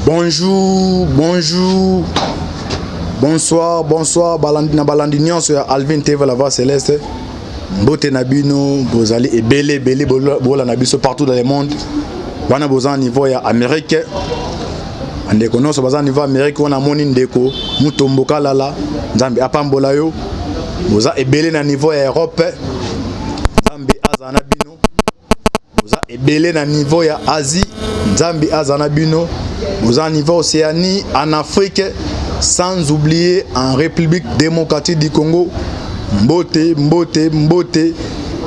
Bonjour, bonjour, bonsoir, bonsoir, balandi na balandi nyonso ya Alvin TV la voix céleste. Mbote na bino, bozali ebele ebele bolanda biso partout dans le monde. Wana boza niveau ya Amérique. Ndeko nyonso baza niveau Amérique wana moni ndeko Mutombo Kalala, Nzambe apambola yo. Boza ebele na niveau ya Europe. Nzambe azala na bino. Boza ebele na niveau ya Asie, Nzambe aza na bino. Boza na niveau Océanie, en Afrique, sans oublier en République démocratique du Congo. Mbote, mbote, mbote.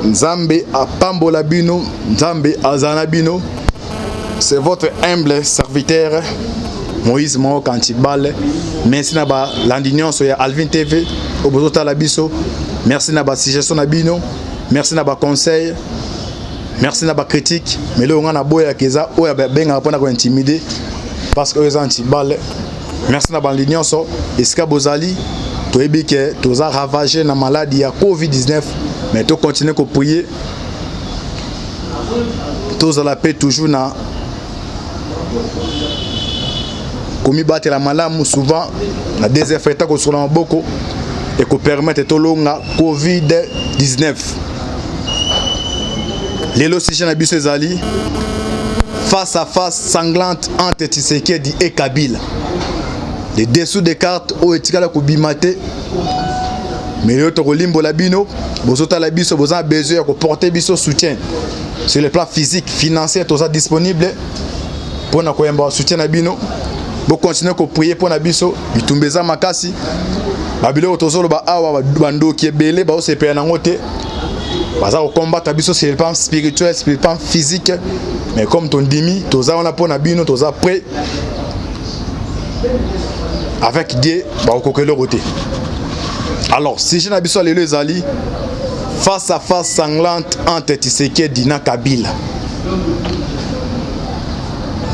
Nzambe apambola bino, Nzambe aza na bino. C'est votre humble serviteur Moïse Mao Kantibale. Merci na ba landi nyonso ya Alvin TV oyo bozotala biso. Merci na ba suggestion na bino. Merci na ba conseil. Merci na ba critique. Mais lelo nga na boya keza oyo babengaka mpona ko intimider parce que oyo eza antibale. Merci na bandi nyonso esika bozali toyebi ke toza ravagé na maladie ya Covid-19 mais to continuer ko prier tozala mpe toujours na komibatela malamu souvent na désinfectant kosukola maboko ekopermettre tolonga Covid-19. Lelo sujet na biso ezali face à face sanglante entre Tshisekedi et Kabila. Les dessous des cartes oyo etikala kobima te mais lelo tokolimbola bino bozotala biso boza na besoin ya koporter biso soutien sur le plan physique financier toza disponible mpona koyamba soutien na bino bokontinue koprier mpo na biso bitumba eza makasi babiloko tozoloba awa bandoki ebele baosepela nango te baza kokombata biso sur le plan spirituel sur le plan physique mais comme tondimi toza wana mpo na bino toza prêt avec Dieu bakokoka eloko te. Alors sujet na biso ya lelo ezali face à face sanglante entre Tshisekedi na Kabila.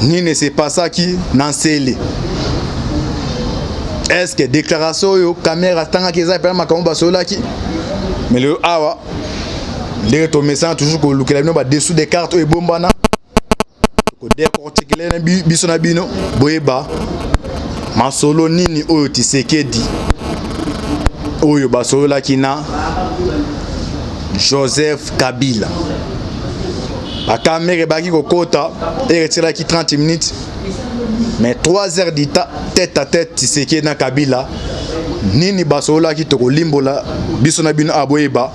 Nini se passaki na Nsele? Est-ce que déclaration oyo Kamerhe atangaki eza mpe makambo basololaki? Mais lelo awa ndenge tomesana toujours kolukela bino ba dessous des cartes oyo ebombana kodecortikele na biso na bino boyeba masolo nini oyo Tshisekedi oyo basololaki na Joseph Kabila. Bakamere baki kokota eretiraki 30 minutes mais 3 heures du temps tête à tête Tshisekedi na Kabila nini basololaki tokolimbola biso na bino aboyeba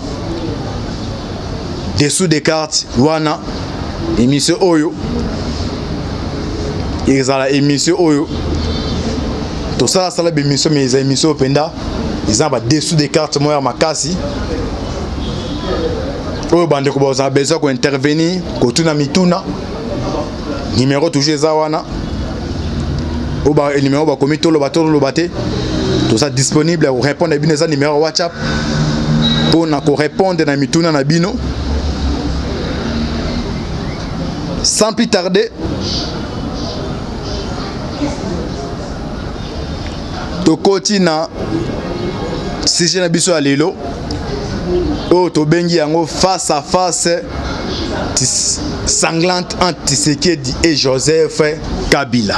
dessous des cartes wana. Émission oyo ezala émission oyo tosalasala bémission mais eza émission oyo mpenza eza na ba dessous des cartes moko ya makasi oyo bandeko bazala besoin kointervenir kotuna mituna numéro toujours eza wana oyo ba numéro bakomi toloba toloba te toza disponible ya korépondre bino eza numéro ya WhatsApp mpona korépondre na mituna na bino. Sans plus tarder tokoti na sujet na biso ya lelo oyo tobengi yango face à face sanglante entre Tshisekedi et Joseph Kabila.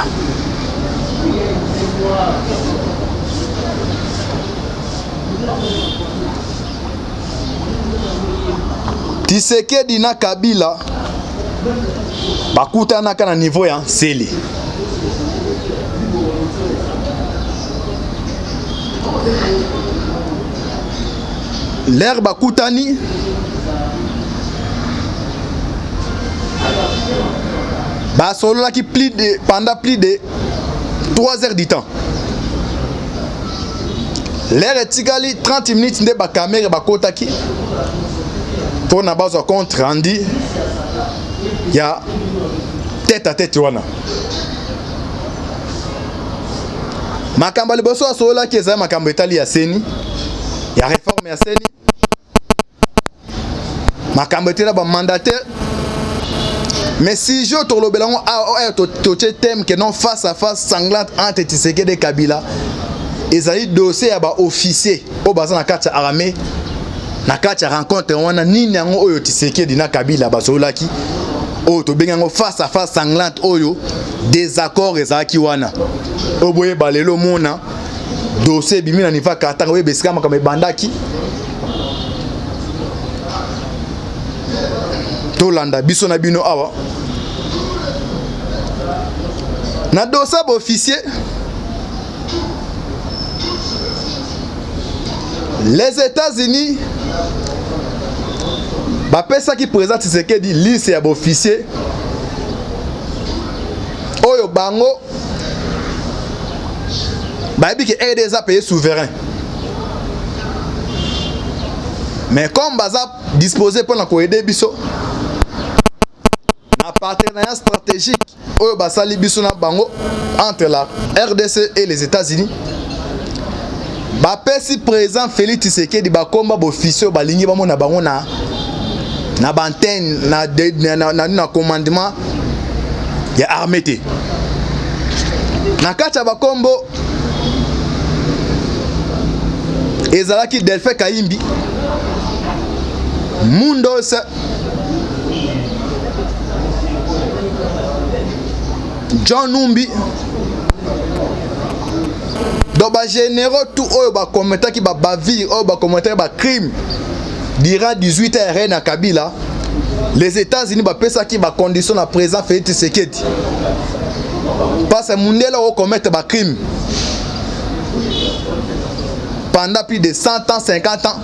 Tshisekedi na Kabila bakutanaka na niveau ya Nsele. L'air bakutani basololaki plus de, pendant plus de 3 heures du temps. L'air etikali 30 minutes nde bakamere bakotaki mpona bazwa compte rendu ya tête à tête wana. Makambo ya liboso asololaki ezali makambo etali ya CENI, ya réforme ya CENI, makambo etali bamandataire. Mais si je tolobela yango awa totie thème que non face à face sanglante entre Tshisekedi et Kabila ezali dossier ya baofficier oyo baza na kati ya armée. Na kati ya rencontre wana nini yango oyo Tshisekedi na Kabila basololaki oyo tobengi yango face à face sanglante oyo Désaccord ezalaki wana. Oyo boyeba lelo mona dossier ebimi na niveau ya Katanga, oyeba esika makambo ebandaki. Tolanda biso na bino awa na dossier ya baofficier. Les États-Unis bapesaki président Tshisekedi liste ya baofficier oyo bango bayebi ke RD eza pays souverain, mais comme baza disposé mpona koaider biso na partenariat stratégique oyo basali biso na bango entre la RDC et les États-Unis, bapesi président Félix Tshisekedi bakomba baofficier oyo balingi bamona bango na baantenne na commandement ya armée te. Na kati ya bakombo ezalaki Delphin Kayimbi, Mundos, John Numbi. Donc bagénéraux tout oyo bakometaki babavure, oyo bakometaki bacrime durant 18 ans na Kabila, les États-Unis bapesaki bacondition na président Félix Tshisekedi, parce que mundele okomettre bacrime pendant plus de 100 ans, 50 ans,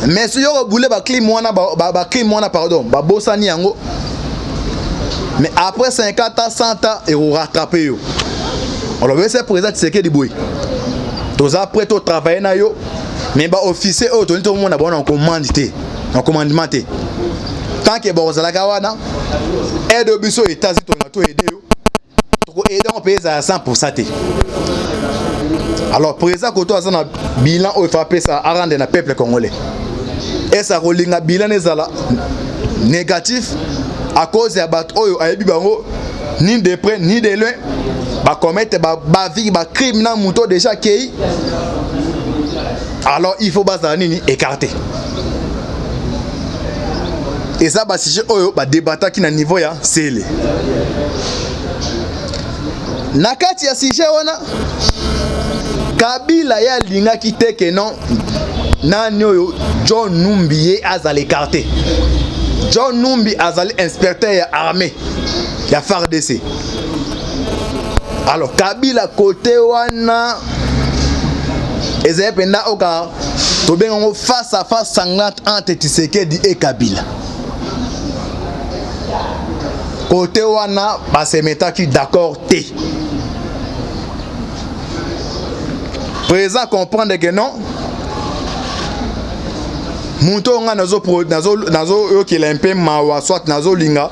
mais soki okobule bacrime wana, bacrime wana, pardon, babosani yango, mais après 50 ans, 100 ans, ekorattrape yo. Olobi se président Tshisekedi boye: toza prêt totravaille na yo, mais baofficier oyo toni tomona bango na commande te, na commandement te. Tant que bakozalaka wana, aide biso États-Unis tolinga toaider yo, tokoaider yango mpe ezala 100 te. Alors président koto aza na bilan oyo efa apesa, arendre na peuple congolais. Ese kolinga bilan ezala négatif à cause ya bato oyo ayebi bango ni de près ni de loin, bacommettre bavie bacrime na moto déjà akei? Alors il faut bazala nini? Écarté. Eza basujet oyo badebataki na niveau ya Nsele. Na kati ya sujet wana, Kabila ye alingaki te ke non, nani oyo, John Numbi, ye azala écarté. John Numbi azali inspecteur ya armée ya FARDC. Alors Kabila kote wana ezali mpenza oka tobenga yango face à face sanglante entre Tshisekedi et Kabila. Kote wana basemetaki d'accord te. Président comprendre que non, moto oyo ngai nazoyokela mpe mawa, soit nazolinga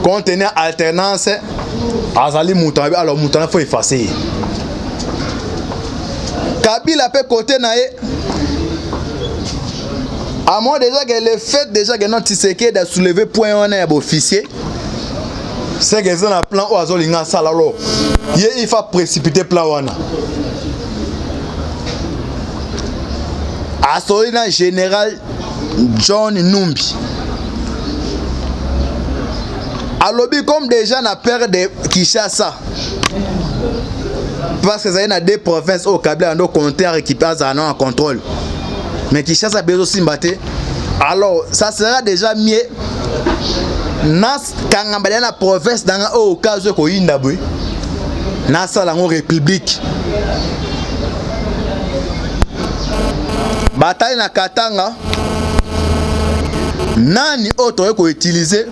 compte alternance, azali moto abe. Alors moto wana faut effacer ye. Kabila mpe kote na ye à moi déjà que le fait déjà que non, Tshisekedi a soulevé point wana ya baofficier, c'est que eza na plan oyo azolinga asala. Alors ye il faut précipiter plan wana. Asoli na général John Numbi, alobi comme déjà na père de Kinshasa, parce que ezali na deux provinces oyo Kabila ando compte récupérer, azala na contrôle, mais Kinshasa mpe ezosimba te. Alors ça sera déjà mieux nakanga balia na province nanga oyo okazo ekoyinda boye, nasala yango république. Batali na Katanga nani oyo tokoki koutiliser,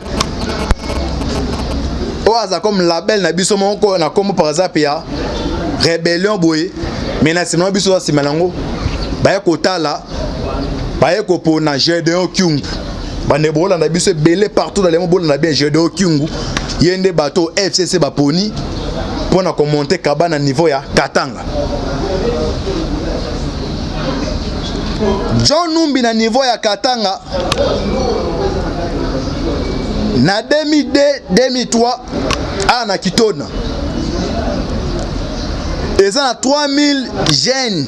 oyo aza comme label na biso moko na kombo par exemple ya rébellion boye, mais na nsima na biso oza nsima nango. Baye kotala, baye kopona Gédéon Kyungu. Bande bolanda biso ebele partout dans le monde, bolanda bien: Gédéon Kyungu, ye nde bato FCC baponi mpona komonter kaba na niveau ya Katanga. John Numbi na niveau ya Katanga na 2002 2003 awa na Kitona eza na 3000 jeunes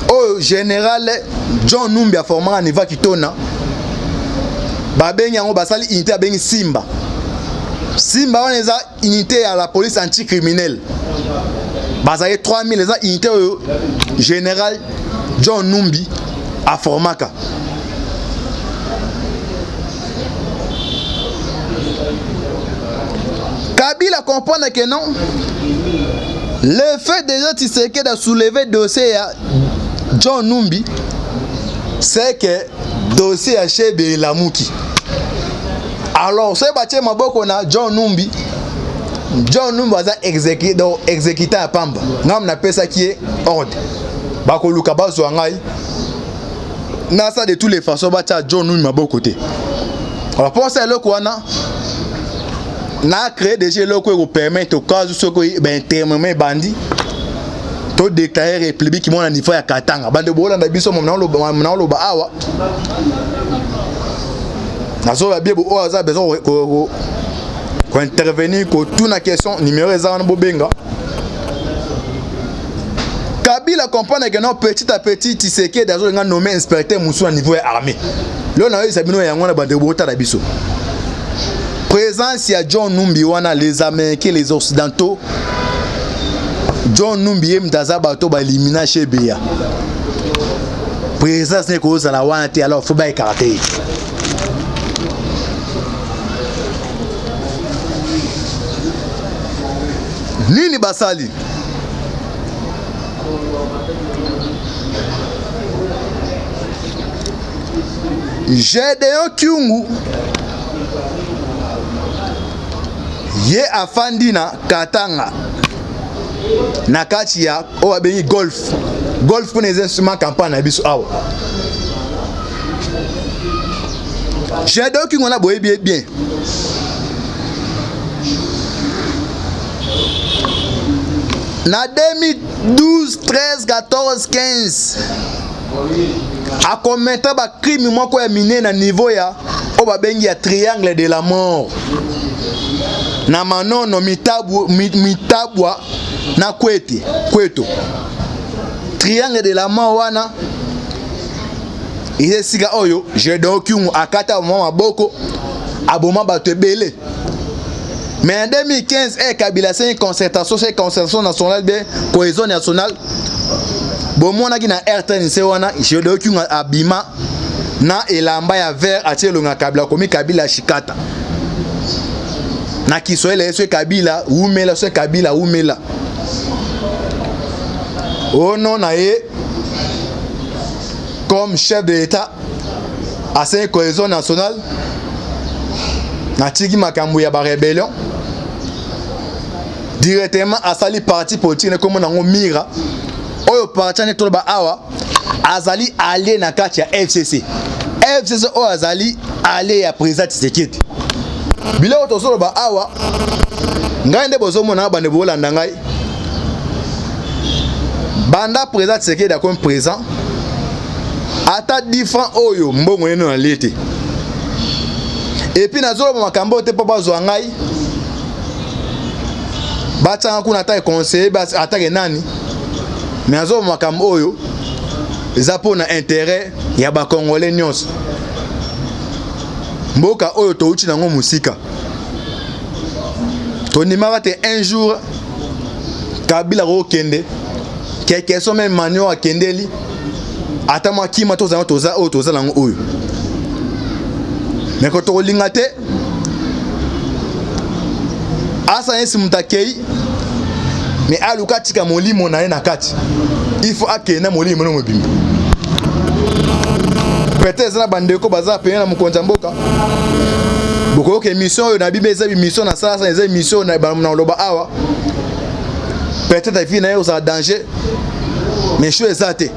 oyo général John Numbi aformaka niveau ya Kitona. Babengi yango, basali unité abengi Simba. Simba wana eza unité ya la police anticriminelle, bazali 3000, eza unité oyo général John Numbi aformaka. Kabila comprendre que non, le fait déjà Tshisekedi a soulevé dossier ya John Numbi, c'est que dossier ya Shebe elamuki. Alors soki batie maboko na John Numbi, John Numbi aza exécutant, donc exécutant ya pamba. Ngai napesaki ye ordre, bakoluka bazwa ngai nasa de toutes les façons batia John Numbi maboko te. Alors mposa eloko wana na créé déjà eloko ekopermettre au cas où soki bainternement ebandi, todéclare république moko na niveau ya Katanga. Bande bolanda biso, naoloba awa, nazoba bie oyo aza besoin kointervenir, kotuna question, numéro eza wana, bobenga. Kabila comprendre que non, petit à petit Tshisekedi azolinga nommer inspecteur mosusu na niveau ya armée. Lelo nayoyisa bino yango wana. Bandeko botala biso, présence ya John Numbi wana, les Américains, les Occidentaux, John Numbi ye moto aza bato balimina Chebeya, présence ne kozala wana te. Alors faut baécarte ye. Nini basali? Gédéon Kyungu, ye afandi na Katanga, na kati ya oyo babengi Golf. Golf mpona eza instrument campagne na biso awa. Gédéon Kyungu wana boyebi ye bien. Na 2012, 13, 14, 15, akometa bacrime moko ya minene na niveau ya oyo babengi ya triangle de la mort na Manono, Mitabwa na Kwete, Kweto. Triangle de la mort wana eza esika oyo Gédéon Kyungu akata mwa maboko, aboma bato ebele. Mais en 2015, Kabila asengi concertation, c'est concertation nationale be cohésion nationale. Bomonaki na RTNC wana, Gédéon Kyungu abima na elamba ya vert, atie elonga Kabila, akomi Kabila shikata na Kiswahili, so Kabila umela, so Kabila umela ono na ye comme chef de l'État asengi cohésion nationale, natiki makambo ya barébellion directement, asali parti politique nekombo nango Mira. Oyo parti ane toloba awa azali allié na kati ya FCC. FCC oyo azali allié ya président Tshisekedi. Biloko tozoloba awa, ngai nde bozomona, bande bolanda ngai, banda président Tshisekedi akomi présent, ata 10 francs oyo mbongo yeno nalie te. Et puis nazoloba makambo oyo te mpo bazwa ngai batianga kuna atake conseiller, atake nani, mais nazoloba makambo oyo eza mpona intérêt ya bacongolais nyonso. Mboka oyo touti nango mosika, tondimaka te un jour Kabila kokende quelque soit, même manio akendeli ata mwa kima, tozala toza oyo toza nango oyo. Mais ko tokolinga te asa nesi moto akei, mais aluka atika molimo na ye na kati. Il faut akende na molimo no mobimba. Peut-être eza na bandeko baza pene na mokonzi ya mboka, bokoyoka émission oyo na bino, eza émission na sala, eza émission na loba awa. Peut-être vie na ye ozala danger, mais show eza te.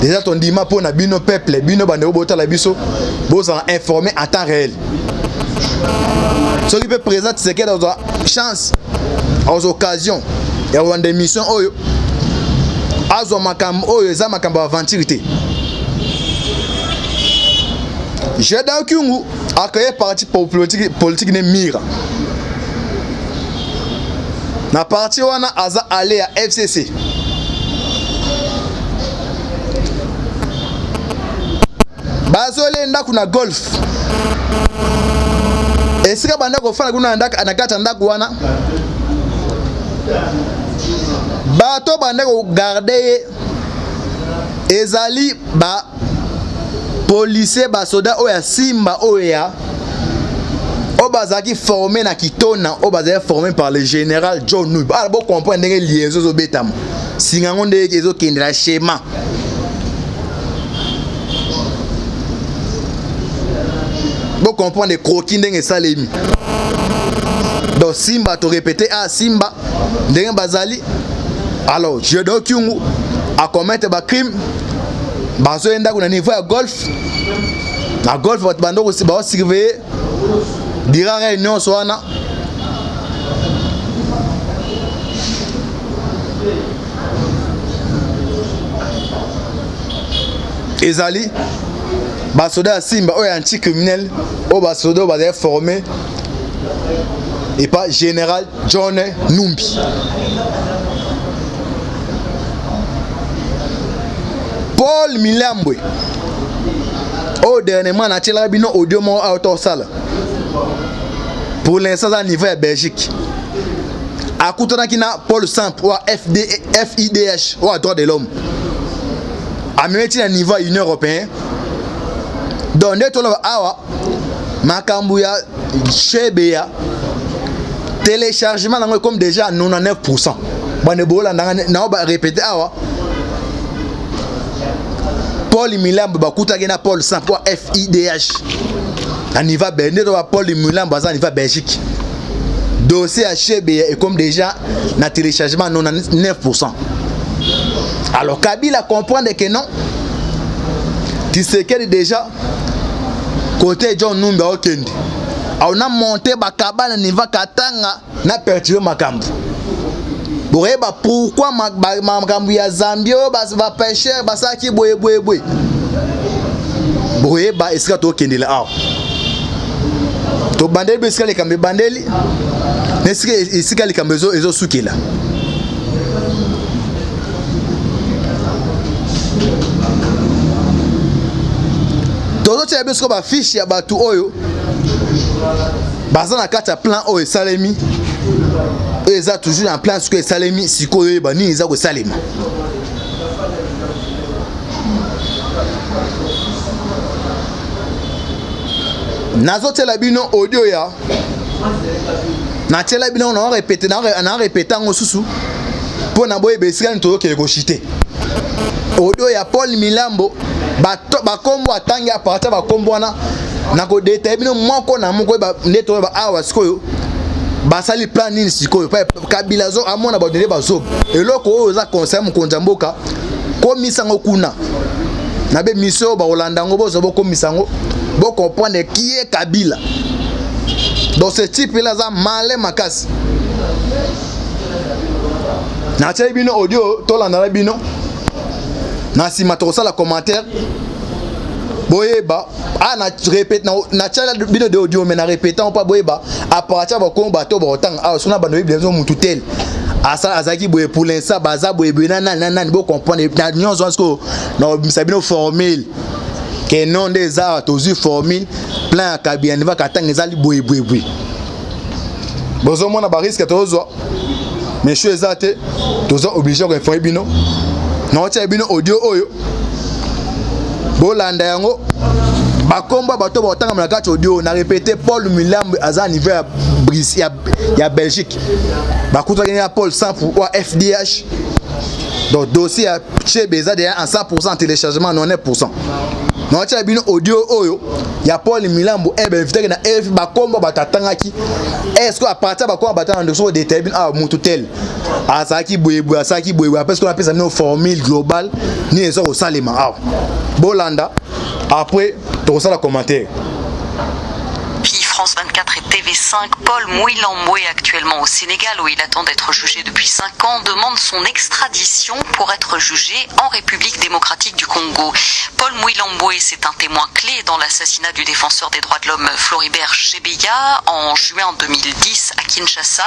Déjà tondima mpo na bino peuple, bino bandeko botala biso, bozala informé en temps réel. Soki mpe président Tshisekedi azwa chance, azwa occasion ya kolanda émission oyo, azwa makambo oyo eza makambo ya aventure te. Gédéon Kyungu acréé parti politique ne Mira. Na parti wana aza allié ya FCC. Bazole ndako na Golf. Esika banda kofanda kuna na kati ya ndako wana, bato banda kogarde ye ezali ba policier, basoda oyo ya Simba, oyo ya oyo bazalaki formé na Kitona, oyo bazalaki formé par le général John Numbi. Ala bocomprendre ndenge liaison ezobetama, singa yango ndenge ezokendela schéma. Bocomprendre croquis ndenge esalemi. Donc Simba, torépété a Simba ndenge bazali. Alors Gédéon Kyungu acommettre bacrime, bazoyenda kuna niveau ya golf. Na golf bato bando baosurveille durant réunion nyonso wana. Ezali basoda ya Simba oyo ya anticriminel, oyo basoda oyo bazali formé epa général John Numbi. Paul Milambwe oyo dernièrement natielaka bino audio moko awa tosala, pour l'instant aza niveau ya Belgique. Akutanaki na Paul Samp oyo FD, FIDH oyo droit de l'homme, amemi na niveau ya Union européenne. Donc nde toloba awa makambo ya Chebeya, téléchargement nango comme déjà 99. Bande bolandanga nao barépété awa, Paul Milambo bakutaki na Paul Samp oyo FIDH na niveau ya nde toba. Paul Milambo aza na niveau ya Belgique. Dossier ya Chebeya ekomi déjà na téléchargement 99. Alors Kabila comprendre que non, Tshisekedi déjà côté John Numbi aokende aona monte bakaba na niveau Katanga na perturbe makambo. Boyeba pourquoi makambo ya Zambie oyo bapêcheur basalaki boye boye boye. Boyeba esika tokendela awa, tobandeli bo esika likambo ebandeli na esika likambo ezosukela. Tozotia biso bafiche ya bato oyo baza na kati ya plan oyo esalemi, oyo eza toujours na plan. Sikoyo esalemi, sikoyo oyeba nini eza kosalema. Nazotiela bino audio ya natiela bino, na répété, na répété yango susu mpo na boyeba esika nini tozokende koshite. Audio ya Paul Milambo, bakombo atangi, à partir bakombo wana nakodétailler bino moko na moko nde toyeba awa sikoyo basali plan nini. Sikoyo Kabila azo amona bato nde bazoba. Eloko oyo eza conseil, mokonzi ya mboka, komisa yango kuna na be mission oyo bakolanda yango, bozwa bokomisa yango, bocomprendre qui est Kabila. Donc ce type là aza malin makasi. Natieli bino audio, tolanda na bino, na nsima tokosala commentaire. Boyeba ah, na répète, natiala bino de audio, mais na répétant mpa boyeba à partir bakongo bato bakotanga awa. Sona bando oyebi biso mutu tel asala azalaki boye, pour l'instant baza boye boye na nani na nani. Bocomprendre na nyonso wana. Sikoyo na obimisa bino formule ke non, nde eza awa tozwi formule plan ya Kabila niveau Katanga ezali boye boye boye. Bozomona barisque tozozwa, mais choix eza te, toza obligé koinforme bino. Naotia bino audio oyo, bolanda yango. Bakombo ya bato baotangama na kati audio, na répété, Paul Milambe aza niveau ya, ya Belgique, bakutaki ya Paul Sampu wa FDH. Donc dossier ya Chebe eza déjà en 100%, téléchargement 99. Naotia bino audio oyo ya Paul Milambo e bainvitaki na f bakombo bato atangaki. Est ce que à partir bakombo bato na ndoso détail bino awa mutu tel azalaki boyeboye, asalaki boyeboye, apres qu'on apesa bino formule globale nini eza kosalema awa. Bolanda, après tokosala commentaire. France 24 et TV5, Paul Mwilambwe, actuellement au Sénégal où il attend d'être jugé depuis 5 ans, demande son extradition pour être jugé en République démocratique du Congo. Paul Mwilambwe, c'est un témoin clé dans l'assassinat du défenseur des droits de l'homme Floribert Chebeya en juin 2010 à Kinshasa.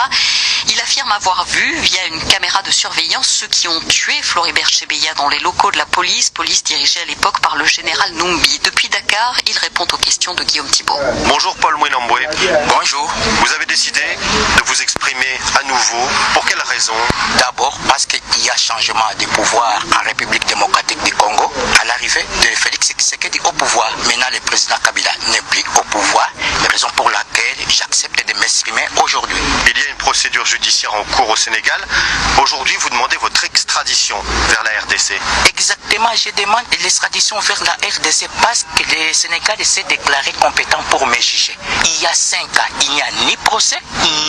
Il affirme avoir vu, via une caméra de surveillance, ceux qui ont tué Floribert Chebeya dans les locaux de la police, police dirigée à l'époque par le général Numbi. Depuis Dakar, il répond aux questions de Guillaume Thibault. Bonjour Paul Mwilambwe. Bonjour. Vous avez décidé de vous exprimer à nouveau. Pour quelle raison? D'abord parce qu'il y a changement de pouvoir en République démocratique du Congo. À l'arrivée de Félix Tshisekedi au pouvoir, maintenant le président Kabila n'est plus au pouvoir. Raison pour laquelle j'accepte de m'exprimer aujourd'hui. Il y a une procédure judiciaire en cours au Sénégal. Aujourd'hui, vous demandez votre extradition vers la RDC. Exactement, je demande l'extradition vers la RDC parce que le Sénégal s'est déclaré compétent pour me juger. Il y a 5 ans, il n'y a ni procès,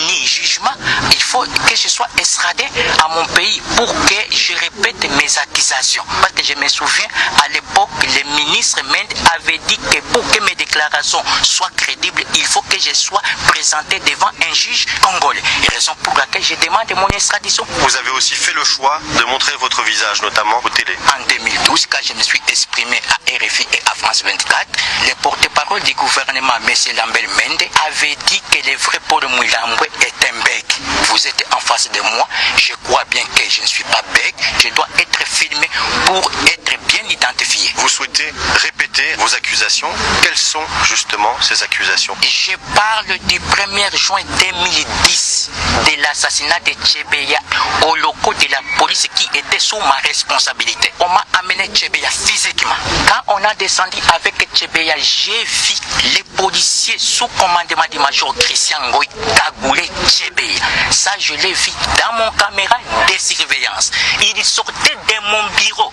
ni jugement. Il faut que je sois extradé à mon pays pour que je répète mes accusations. Parce que je me souviens, à l'époque, le ministre Mende avait dit que pour que mes déclarations soient crédibles, il faut que je sois présenté devant un juge congolais. Raison pour laquelle je demande mon extradition. Vous avez aussi fait le choix de montrer votre visage, notamment aux télé. En 2012, quand je me suis exprimé à RFI et à France 24, le porte-parole du gouvernement, M. Lambert Mende, avait dit que le vrai Paul Mwilambwe est un bec. Vous êtes en face de moi, je crois bien que je ne suis pas bec, je dois être filmé pour être bien identifié. Vous souhaitez répéter vos accusations. Quelles sont justement ces accusations? Je parle du 1er juin 2010, de l'assassinat de Chebeya au locaux de la police qui était sous ma responsabilité. On m'a amené Chebeya physiquement. Quand on a descendu avec Chebeya, j'ai vu les policiers sous commandement du major Christian Ngoy cagouler Chebeya. Ça, je l'ai vu dans mon caméra de surveillance. Il sortait de mon bureau.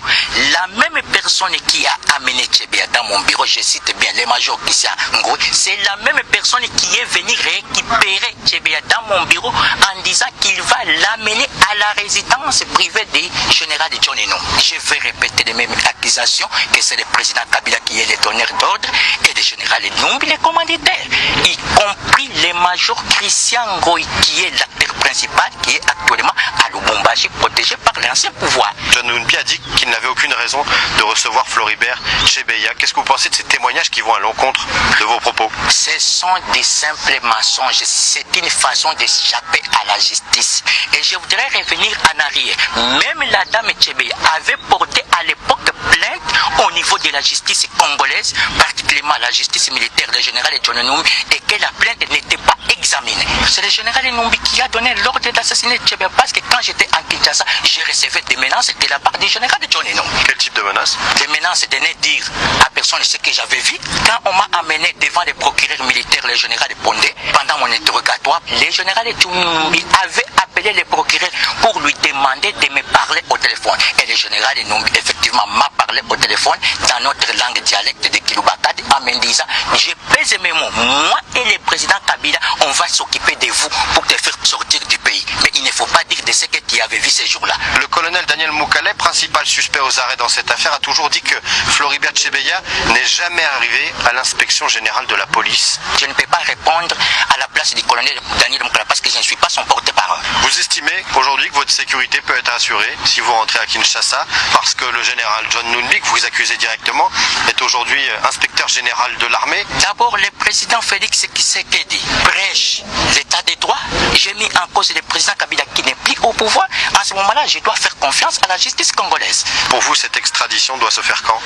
La même personne qui a amené Chebeya dans mon bureau, je cite bien le major Christian Ngoy, c'est la même personne qui est venue récupérer Chebeya dans mon bureau en disant qu'il va l'amener à la résidence privée du général John Eno. Je vais répéter les mêmes accusations que c'est le président Kabila qui est le donneur d'ordre et le général Numbi le commanditaire, y compris le major Christian Ngoy qui est l'acteur principal qui est actuellement à Lubumbashi protégé par l'ancien pouvoir. John Numbi a dit qu'il n'avait aucune raison de recevoir Floribert Chebeya. Qu'est-ce que vous pensez de ces témoignages qui vont à l'encontre de vos propos? Ce sont des simples mensonges. C'est une façon d'échapper à la justice. Et je voudrais revenir en arrière. Même la dame Chebeya avait porté à l'époque plainte au niveau de la justice congolaise, particulièrement la justice militaire, le général John Numbi, et que la plainte n'était pas examinée. C'est le général Numbi qui a donné l'ordre d'assassiner Chebeya parce que quand j'étais en Kinshasa, je recevais des menaces de la part du général John Numbi. Quel type de menaces? Des menaces de ne dire à personne ce que j'avais vu. Quand on m'a amené devant le procureur militaire, le général Pondé, pendant mon interrogatoire, le général Numbi avait appelé le procureur pour lui demander de me parler au téléphone. Et le général Numbi, effectivement, m'a parlé au téléphone dans notre langue dialecte de Kilubakat en me disant, je pèse mes mots, moi et le président Kabila, on va s'occuper de vous pour te faire sortir du pays. Mais il ne faut pas dire de ce que tu avais vu ce jour-là. Le colonel Daniel Moukale, principal suspect aux arrêts dans cette affaire, a toujours dit que Floribert Chebeya n'est jamais arrivé à l'inspection générale de la police. Je ne peux pas répondre à la place du colonel Daniel Moukale parce que je ne suis pas son porte-parole. Vous estimez aujourd'hui que votre sécurité peut être assurée si vous rentrez à Kinshasa parce que le général John Numbi, que vous accusez directement, est aujourd'hui inspecteur général de l'armée? D'abord, le président Félix Tshisekedi prêche l'état des droits. J'ai mis en cause le président Kabila qui n'est plus au pouvoir. À ce moment-là, je dois faire confiance à la justice congolaise. Pour vous, cette extradition doit se faire quand?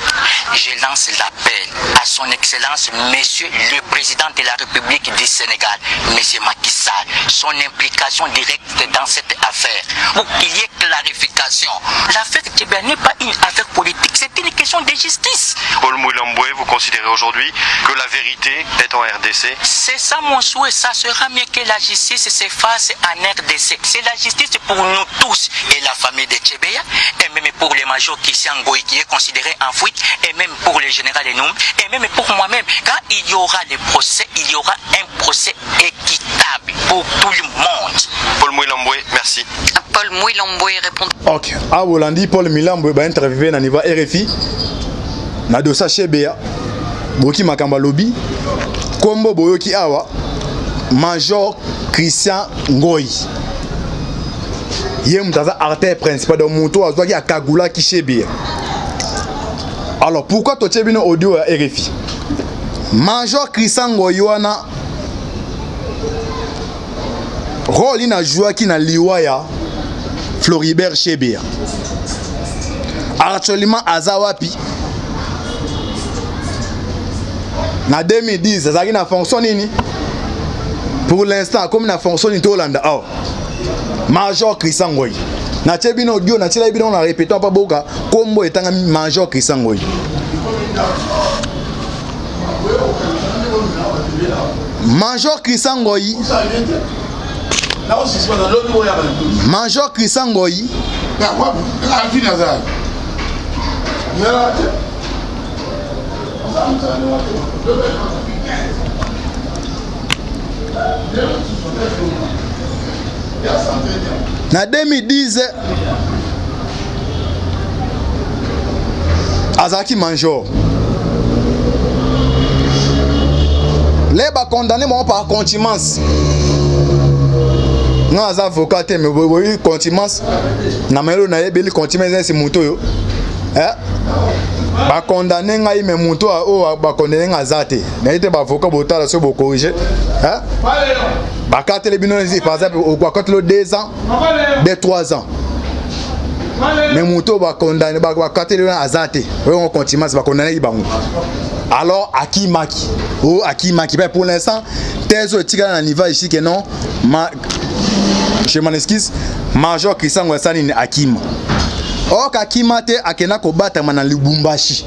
Je lance l'appel à son excellence, monsieur le président de la République du Sénégal, monsieur Macky Sall, son implication directe dans cette affaire, pour qu'il y ait clarification. L'affaire Chebeya n'est pas une affaire politique, c'est une question de justice. Paul Mwilambwe, vous considérez aujourd'hui que la vérité est en RDC? C'est ça mon souhait, ça sera mieux que la justice se fasse en RDC. C'est la justice pour nous tous et la famille de Chebeya, et même pour le major Christian Ngoy qui est considéré en fuite, et même pour le général Numbi, et même pour moi-même. Quand il y aura le procès, il y aura un procès équitable pour tout le monde. Paul Mwilambwe, merci. Paul Mwilambwe répond. Ok, awa bolandi Paul Mwilambwe ba interviewé na niveau RFI na dossier Chebeya. Boyoki makambo alobi kombo boyoki awa Major Christian Ngoy. Ye moto aza acteur principal, donc moto azwaki akagulaki Chebeya. Alors pourquoi totie bino audio ya RFI? Major Christian Ngoy wana Role nini ajouaki na liwa ya Floribert Chebeya? Actuellement aza wapi? Na 2010 azalaki na fonction nini? Pour l'instant akomi na fonction nini? Tolanda awa Major Christian Ngoyi. Natie bino audio, natielaki bino na répétant mpa boka kombo etangami Major Christian Ngoyi. Major Christian Ngoyi, Major Christian Ngoyi na 2010 azalaki major. Le bakondamne bango par contumace. Nga aza avocat te, mais boyi contumace na mayelo nayebeli contumace eza moto oyo eh? Bakondane ngai, me moto oyo bakondane ngai aza te. Naye te, baavocat botala soki bokorige eh? Bakateli bino, par exemple bakateli 2 ans, 2, 3 ans, mais moto oyo bakondane, bakateli wana aza te. Oyo contumace, bakondanaki bango, alors akimaki. Oyo akimaki, mais pour l'instant thèse oyo etikala na niveau ici que non, ma, je m'en excuse, Major Christian Ngoyi asali nini? Akima. Or akima te, akenda kobatama na Lubumbashi.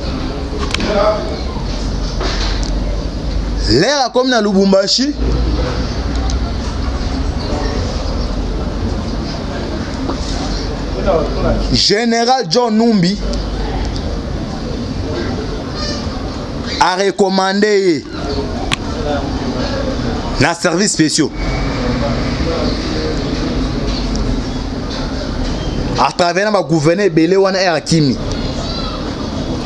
L'heure akomi na Lubumbashi, Général John Numbi a recommandé ye na service spéciaux à travers na bagouverneur ebele wana. Ere akimi,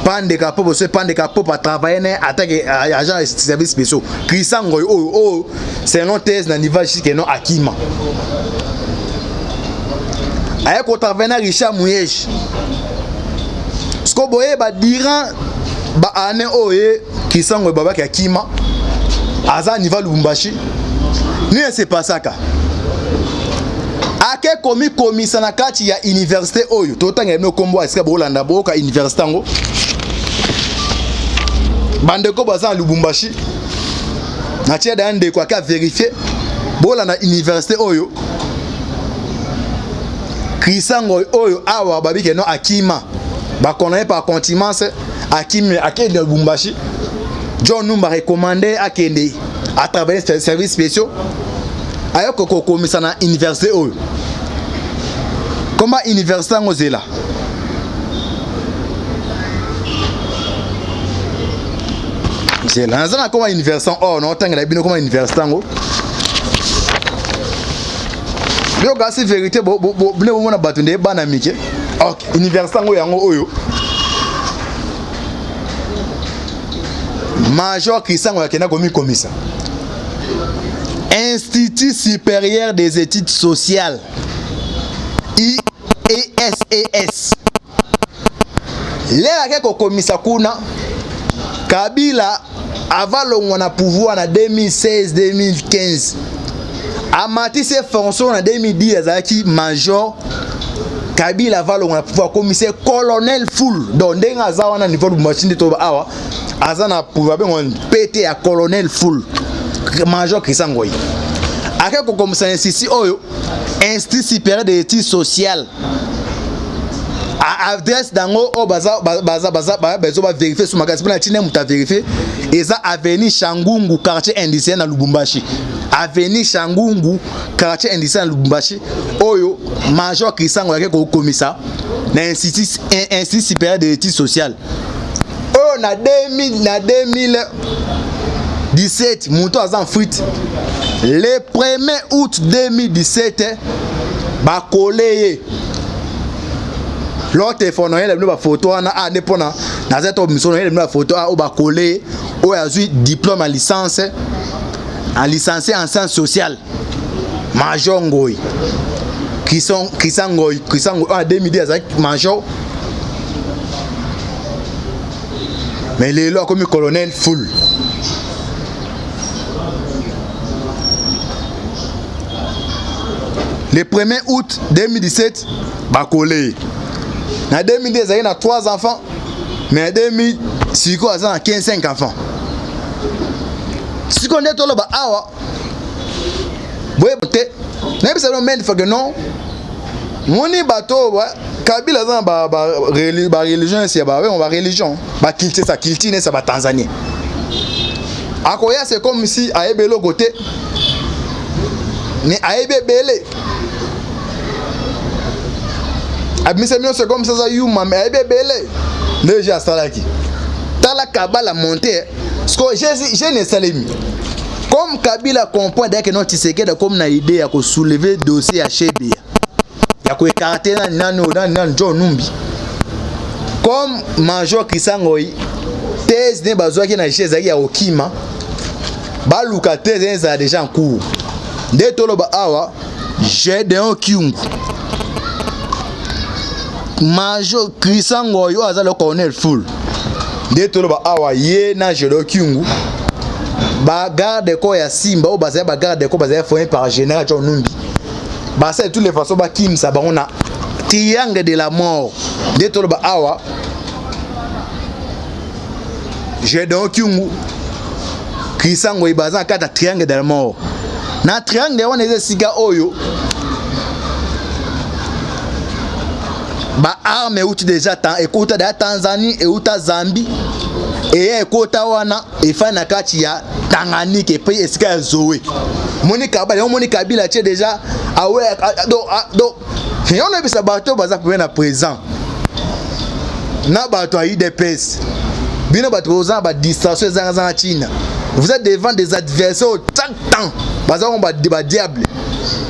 Pandeka po boso, Pandeka po batravaille na atake agent ya service spéciaux Christian Ngoy oyo, oyo selon thèse na niveau jusque non akima, aye kotravaille na Richard Muyege. Siko boyeba, durant baane oyo ye Christian Ngoy babaki akima, aza niveau Lubumbashi, nini esepasaka? Ake komikomisa na kati ya université oyo totangela bino nkombo esika bolanda, boyoka université yango. Bandeko baza na Lubumbashi, natia daya ndeko ake averifie. Bolanda université oyo Christian Ngoy oyo awa babike no akima, bakondamné par contumace, akimi, akende na Lubumbashi. John Numba recommandé akende à travers services spéciaux, ayoka kokomisa na université oyo. Koma université yango, zela zela, naza na koma université oyo naotangela bino. Koma université yango, yoka si vérité bino bomona bato nde bana mike. Ok, université yango, yango oyo Major Christian akenda komikomisa, Institut supérieur des études sociales, IESES. Lere ake kokomisa kuna, Kabila avalongwa na pouvoir na 2016 2015, amatisi fonction na 2010, azalaki major. Kabila avalongwa na pouvoir, akomisi colonel full. Donc ndenge aza wana niveau Lubumbashi, nde toba awa aza na pouvoir bengo pt ya colonel full. Major Christian Ngoyi ake kokomisa institut oyo, Institut supérieur des études sociales. Adresse dango oyo baza baza baza bazo baverifie so makasi mpona ntina moto averifie, eza avenue Shangungu, quartier industriel na Lubumbashi. Avenue Shangungu, quartier industriel na Lubumbashi, oyo Major Christian Ngoyi ake kokomisa na Institut supérieur de études sociales oyo na 2000, na 2017. Moto aza en fuite. Le 1er août 2017 bakole ye lo telefone. Oyela bino bafoto wana a nde mpona naza to miso. Oyela bino bafoto a oyo bakole ye, oyo azwi diplôme ya licence en licencié en sciences sociales, Major Ngoyi Christian. Christian Ngoyi, Christian Ngoyi oyo 2010 azalaki major, mais lelo akomi colonel full. Le 1er août 2017 bakole ye. Na 2002 ezalaki na 3 enfants, mais na 2000 sikoyo aza na 15 5 enfants. Sikoyo nde toloba awa boyeba te, nayebisa bino maintes fois que non, moni bato oyo Kabila aza na ba religion esi ya ba ba religion ba culture sa culture nesi ya ba Tanzanien. Akoya c'est comme si ayebi eloko te, mais ayebi ebele. Abimisa bino c'est comme ça aza yuma, mais ayebi ebele. Nde je asalaki. Tala Kabala monte, siko jeune esalemi. Comme Kabila comprend d'ailleurs que non Tshisekedi comme na idée ya ko soulever dossier ya Chebeya, ya ko écarter nani nani nani nani John Numbi. Comme Major Christian Ngoyi thèse ne bazwaki na jeu ezalaki ya kokima, baluka thèse ezala déjà en cours. Nde toloba awa Gédéon Kyungu, Major Christian Ngoyi oyo aza le colonel full. Nde toloba awa ye na Gédéon Kyungu ba garde corps ya Simba oyo bazali ba garde corps bazali formé par général John Numbi, basali toutes les façons bakimisa bango na triangle de la mort. Nde toloba awa Gédéon Kyungu, Christian Ngoyi baza na kati ya triangle de la mort. Na triangle wana eza esika oyo ba arme euti déjà ekota deja Tanzanie, euta Zambie, eya ekota wana efai na kati ya Tanganyika epai esika ya Zoe. Moni Kabila, yango moni Kabila tie déjà awe donc yango nayebisa bato baza pembeni na présent na bato ya UDPS, bino bato boza na badistraction ezangazanga ntina. Vous êtes devant des adversaires au chaque temps baza ngo ba diable.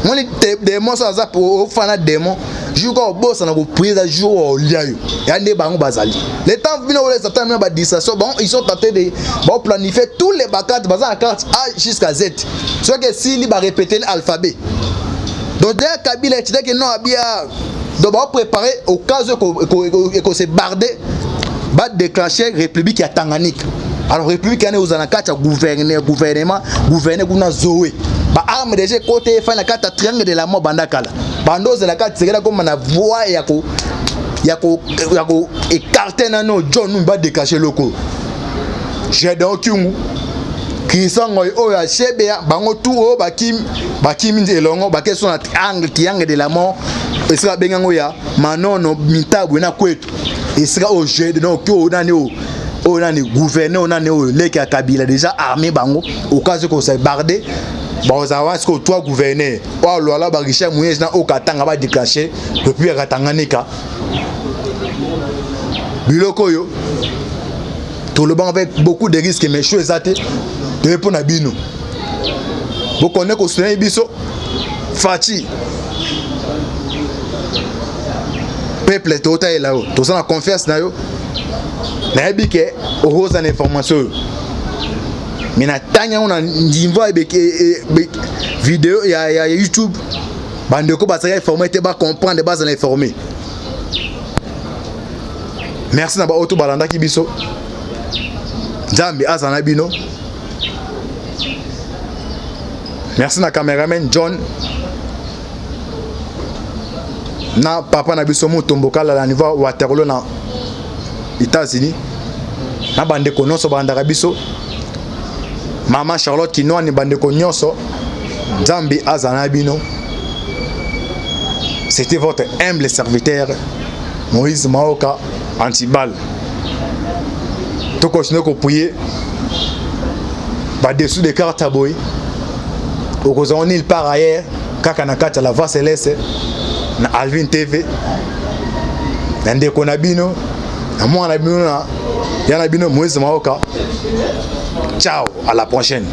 Moni démon so aza ofana démon jour kaka obosana koprier, eza jour olia yo ya nde bango bazali le temps bino olesa ntango bino badistraction. Bango ils sont tentés de baoplanifier tous les bacartes, baza na carte A jusqu'à Z, soki esili barépéter l'alphabet. Donc derrière Kabila etidaki non abia, donc baopréparer au cas où ekose barde badéclencher république ya Tanganyika. Alors république wana ozala na kati ya gouvernement gouverneur kuna Zoe, baarme déjà ekota efai na kati ya triangle de la mort. Banda kala bando ozala kati Tshisekedi akoma na voie ya ko écarter nano John Numbi, badéclencher eloko Gédéon Kyungu, Christian Ngoyi oyo achebeya bango tu oyo bakimi bakimi elongo bake so na triangle de la mort, esika babengi yango ya Manono Mintabwe na Kwetu, esika oyo Gédéon oyo nani oyo nani gouverneur oyo nani oyo leki ya Kabila déjà armé bango au cas où kosa barde bazala wana. Sikoyo trois gouverneur oyo alwala ba Richard Muyej na oyo Katanga badéclencher depuis ya Katanganyika. Biloko oyo tolobanga avec beaucoup de risques, mais choix eza te, toye mpo na bino bokonde kosoutenir biso. Fatshi peuple totalela yo, toza na confiance na yo. Nayebi ke okoza na information oyo, me natangi yango na niveau ya video ya YouTube. Bandeko bazalaki informé te, bacomprendre, bazala informé. Merci na baoyo to balandaki biso. Nzambe azala na bino. Merci na cameraman John na papa na biso Mutombo Kalala na niveau Waterloo na États-Unis, na bandeko nyonso balandaka biso, mama Charlotte Kinwani, bandeko nyonso, Nzambe azala na bino. C'était votre humble serviteur Moïse Maoka Antibal. Tokontinue koprier badessous de carte ya boye okozala nulle part ailleurs, kaka na kati ya la Voix Céleste na Alvin TV, na ndeko na bino, na mwana na bino, na ya na bino Moïse Maoka. Ciao, à la prochaine.